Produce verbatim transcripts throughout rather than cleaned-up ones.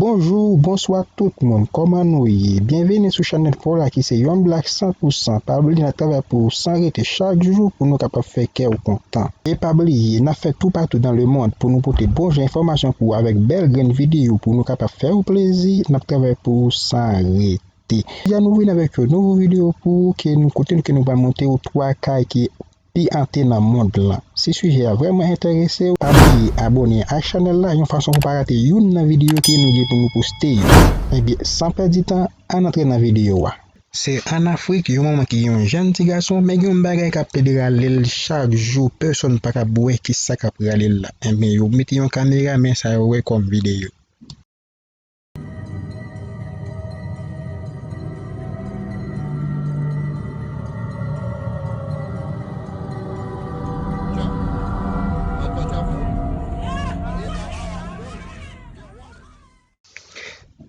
Bonjou, bonswa tout moun, kòman nou ye? Byenvini sou chanèl pa w la ki se Yon Black san pou san. Pa bliye n ap travay pou w san rete chak jou pou nou kapab fè kè w kontan. E pa bliye, n ap fè toupatou dans le monde pou nou pote bon jan enfòmasyon pou w avèk bèl grenn videyo pou nou kapab fè w plezi. N ap travay pou w san rete. Jodi a nou vin avèk yon nouvo videyo pou w ke nou kote nou ke nou pral montre w twa kay ki pi ante nan mond lan. Si sijè a vrèman enterese w, pa bliye abòne ak chanèl la yon fason pou w pa rate youn nan videyo ke nou gen pou nou poste yo. Ebyen, san pèdi tan, ann antre nan videyo a. Se ann Afrik, yon manman ki gen yon jèn ti gason, men gen yon bagay k ap plede rale l chak jou, pèsonn pa ka wè kisa k ap rale l la. Ebyen, yo mete yon kamera, men sa yo wè kòm videyo.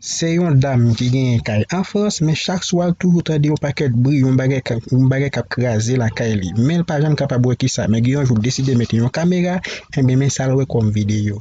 Se yon dam ki genyen kay an Frans, men chak swa l toujou tande yon pakèt bri, yon bagay k ap, yon bagay k ap kraze lakay li. Men l pa janm kapab wè kisa, men gen yon jou l deside mete yon kamera, enben men sa l wè kòm videyo.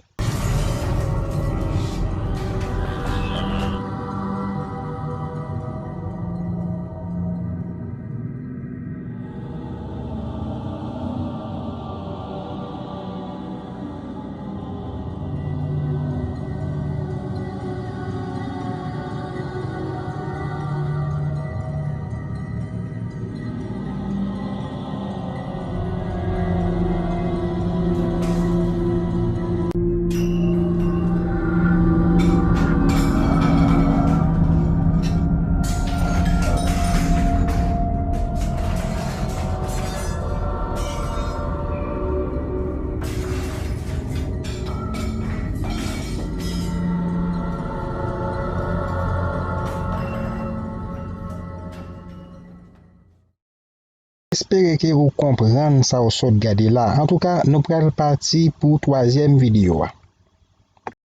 Espere ke ou konprann sa w sot gade la. Antouka, nou pral pati pou twazyèm videyo a.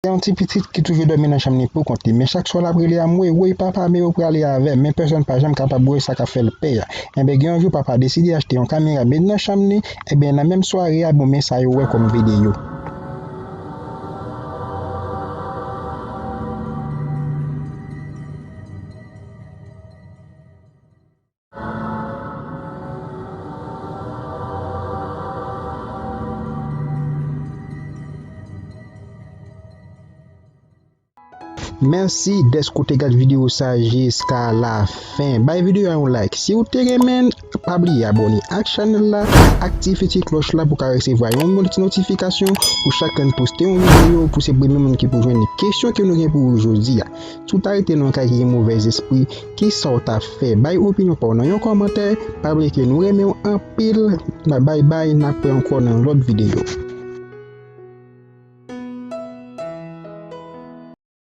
Gen yon ti pitit ki toujou dòmi nan chanm li pou kont li, men chak swa l ap rele a m, woy, woy, papa, men yo prale avè m, men pèsonn pa janm kapab wè sa k ap fè l pè a. Enben, gen yon jou, papa a deside achte yon kamera, met nan chanm li, enben, nan menm sware a, bon, men sa yo wè kòm videyo. Mèsi dèske w te gad videyo sa a jiska lafen. Bay videyo a yon like si w te renmen l. Pa bliye abòne ak chanèl la, aktive ti klòch la pou w ka resevwa yon ti notifikasyon pou chak lè n poste yon videyo, pou se premye moun ki pou jwenn kesyon ke nou gen pou ou jodi a. Si w ta rete nan yon kay ki gen movèzespri, kisa w ta fè? Bay opinyon pa w nan yon kòmantè. Pa bliye ke nou renmen w anpil. Baybay, n ap wè ankò nan lòt videyo.